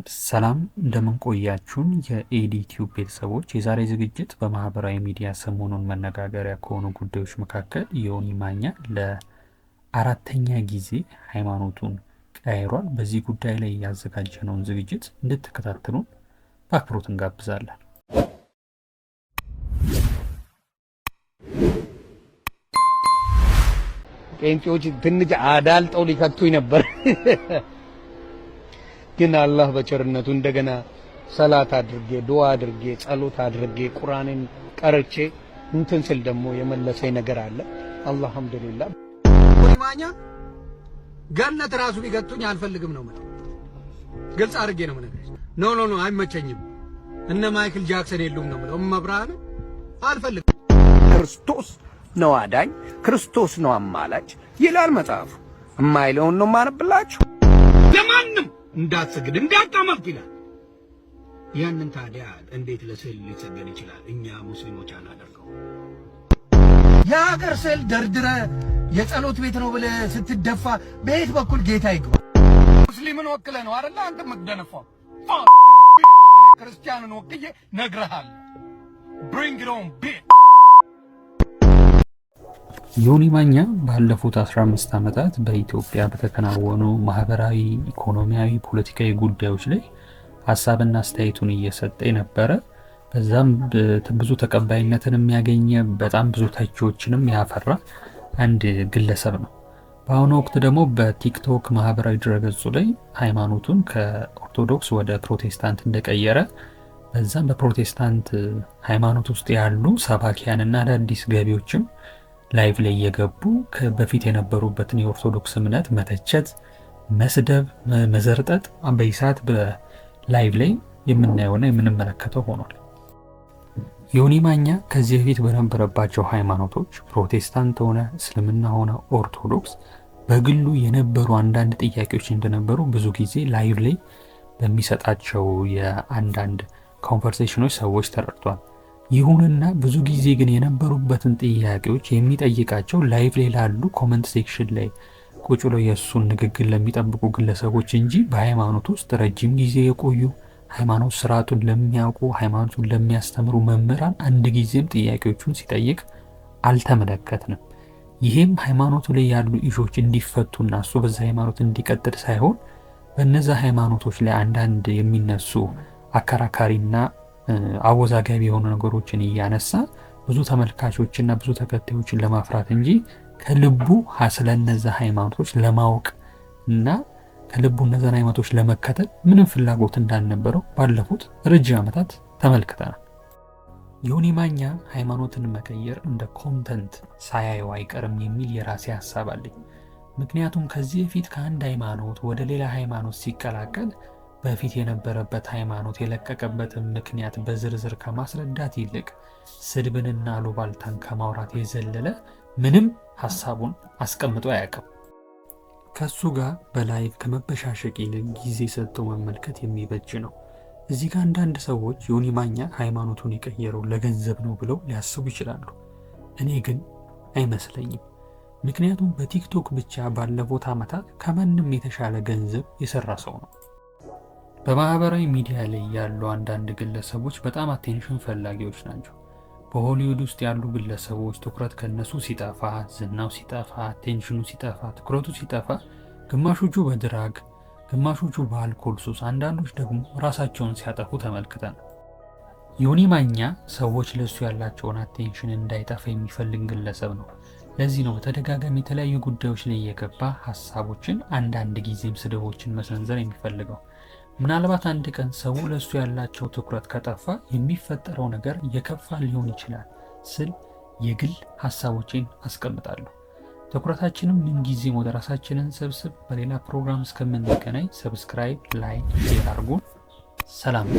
ሰላም፣ እንደምን ቆያችሁን የኤዲ ቲዩብ ቤተሰቦች። የዛሬ ዝግጅት በማህበራዊ ሚዲያ ሰሞኑን መነጋገሪያ ከሆኑ ጉዳዮች መካከል ዮኒ ማኛ ለአራተኛ ጊዜ ሃይማኖቱን ቀያይሯል። በዚህ ጉዳይ ላይ ያዘጋጀነውን ዝግጅት እንድትከታተሉን በአክብሮት እንጋብዛለን። ጴንጤዎች ትንሽ አዳልጠው ሊከቱኝ ነበር። ግን አላህ በቸርነቱ እንደገና ሰላት አድርጌ፣ ዱዓ አድርጌ፣ ጸሎት አድርጌ፣ ቁርአንን ቀርቼ እንትን ስል ደግሞ የመለሰኝ ነገር አለ። አልሐምዱሊላህ። ማኛ ገነት ራሱ ቢከቱኝ አልፈልግም ነው የምለው። ግልጽ አድርጌ ነው የምነግርሽ። No, no, no፣ አይመቸኝም። እነ ማይክል ጃክሰን የሉም ነው የምለው። እመብርሃን አልፈልግም። ክርስቶስ ነው አዳኝ፣ ክርስቶስ ነው አማላጅ ይላል መጽሐፉ። የማይለውን ነው የማነብላችሁ። ለማንም እንዳትሰግድ እንዳታመልክ ይላል። ያንን ታዲያ እንዴት ለስዕል ሊሰገድ ይችላል? እኛ ሙስሊሞች አናደርገው። የሀገር ስዕል ደርድረ የጸሎት ቤት ነው ብለህ ስትደፋ በየት በኩል ጌታ ይግባ? ሙስሊምን ወክለህ ነው አይደለ አንተ የምትደነፋው? ክርስቲያንን ወክዬ ነግረሃል። Bring it on, bitch። ዮኒ ማኛ ባለፉት 15 ዓመታት በኢትዮጵያ በተከናወኑ ማህበራዊ፣ ኢኮኖሚያዊ፣ ፖለቲካዊ ጉዳዮች ላይ ሀሳብና አስተያየቱን እየሰጠ የነበረ፣ በዛም ብዙ ተቀባይነትን የሚያገኘ፣ በጣም ብዙ ተቺዎችንም ያፈራ አንድ ግለሰብ ነው። በአሁኑ ወቅት ደግሞ በቲክቶክ ማህበራዊ ድረገጹ ላይ ሃይማኖቱን ከኦርቶዶክስ ወደ ፕሮቴስታንት እንደቀየረ፣ በዛም በፕሮቴስታንት ሃይማኖት ውስጥ ያሉ ሰባኪያንና አዳዲስ ገቢዎችም live ላይ እየገቡ በፊት የነበሩበትን የኦርቶዶክስ እምነት መተቸት፣ መስደብ፣ መዘርጠጥ በዚህ ሰዓት በ live ላይ የምናየውና የምንመለከተው ሆኗል። ዮኒ ማኛ ከዚህ በፊት በነበረባቸው ሃይማኖቶች ፕሮቴስታንት ሆነ እስልምና ሆነ ኦርቶዶክስ በግሉ የነበሩ አንዳንድ ጥያቄዎች እንደነበሩ ብዙ ጊዜ live ላይ በሚሰጣቸው የአንዳንድ conversation ኖች ሰዎች ተረድቷል። ይሁንና ብዙ ጊዜ ግን የነበሩበትን ጥያቄዎች የሚጠይቃቸው live ላይ ላሉ comment section ላይ ቁጭ ብለው የእሱን ንግግር ለሚጠብቁ ግለሰቦች እንጂ በሃይማኖት ውስጥ ረጅም ጊዜ የቆዩ፣ ሃይማኖት ስርዓቱን ለሚያውቁ፣ ሃይማኖቱን ለሚያስተምሩ መምህራን አንድ ጊዜም ጥያቄዎቹን ሲጠይቅ አልተመለከትንም። ይህም ሃይማኖቱ ላይ ያሉ issue ዎች እንዲፈቱና እሱ በዛ ሃይማኖት እንዲቀጥል ሳይሆን በእነዛ ሃይማኖቶች ላይ አንዳንድ የሚነሱ አከራካሪና አወዛጋቢ የሆኑ ነገሮችን እያነሳ ብዙ ተመልካቾችና ብዙ ተከታዮችን ለማፍራት እንጂ ከልቡ ስለነዛ ሃይማኖቶች ለማወቅ እና ከልቡ እነዛን ሃይማኖቶች ለመከተል ምንም ፍላጎት እንዳልነበረው ባለፉት ረጅም ዓመታት ተመልክተናል። ዮኒ ማኛ ሃይማኖትን መቀየር እንደ content ሳያየው አይቀርም የሚል የራሴ ሀሳብ አለኝ። ምክንያቱም ከዚህ በፊት ከአንድ ሃይማኖት ወደ ሌላ ሃይማኖት ሲቀላቀል በፊት የነበረበት ሃይማኖት የለቀቀበትን ምክንያት በዝርዝር ከማስረዳት ይልቅ ስድብንና አሉባልታን ከማውራት የዘለለ ምንም ሀሳቡን አስቀምጦ አያውቅም። ከሱ ጋር በ live ከመበሻሸቅ ይልቅ ጊዜ ሰጥቶ መመልከት የሚበጅ ነው። እዚህ ጋር አንዳንድ ሰዎች ዮኒ ማኛ ሃይማኖቱን የቀየረው ለገንዘብ ነው ብለው ሊያስቡ ይችላሉ። እኔ ግን አይመስለኝም። ምክንያቱም በቲክቶክ ብቻ ባለፉት ዓመታት ከማንም የተሻለ ገንዘብ የሰራ ሰው ነው። በማህበራዊ ሚዲያ ላይ ያሉ አንዳንድ ግለሰቦች በጣም attention ፈላጊዎች ናቸው። በሆሊውድ ውስጥ ያሉ ግለሰቦች ትኩረት ከነሱ ሲጠፋ፣ ዝናው ሲጠፋ፣ attention ኑ ሲጠፋ፣ ትኩረቱ ሲጠፋ ግማሾቹ በ drug፣ ግማሾቹ በአልኮል ሱስ፣ አንዳንዶች ደግሞ ራሳቸውን ሲያጠፉ ተመልክተናል። ዮኒ ማኛ ሰዎች ለሱ ያላቸውን attention እንዳይጠፋ የሚፈልግ ግለሰብ ነው። ለዚህ ነው በተደጋጋሚ የተለያዩ ጉዳዮች ላይ እየገባ ሀሳቦችን፣ አንዳንድ ጊዜም ስድቦችን መሰንዘር የሚፈልገው። ምናልባት አንድ ቀን ሰው ለእሱ ያላቸው ትኩረት ከጠፋ የሚፈጠረው ነገር የከፋ ሊሆን ይችላል ስል የግል ሀሳቦቼን አስቀምጣለሁ። ትኩረታችንም ምንጊዜም ወደ ራሳችንን ሰብስብ። በሌላ ፕሮግራም እስከምንገናኝ subscribe፣ like፣ share አድርጉን። ሰላም።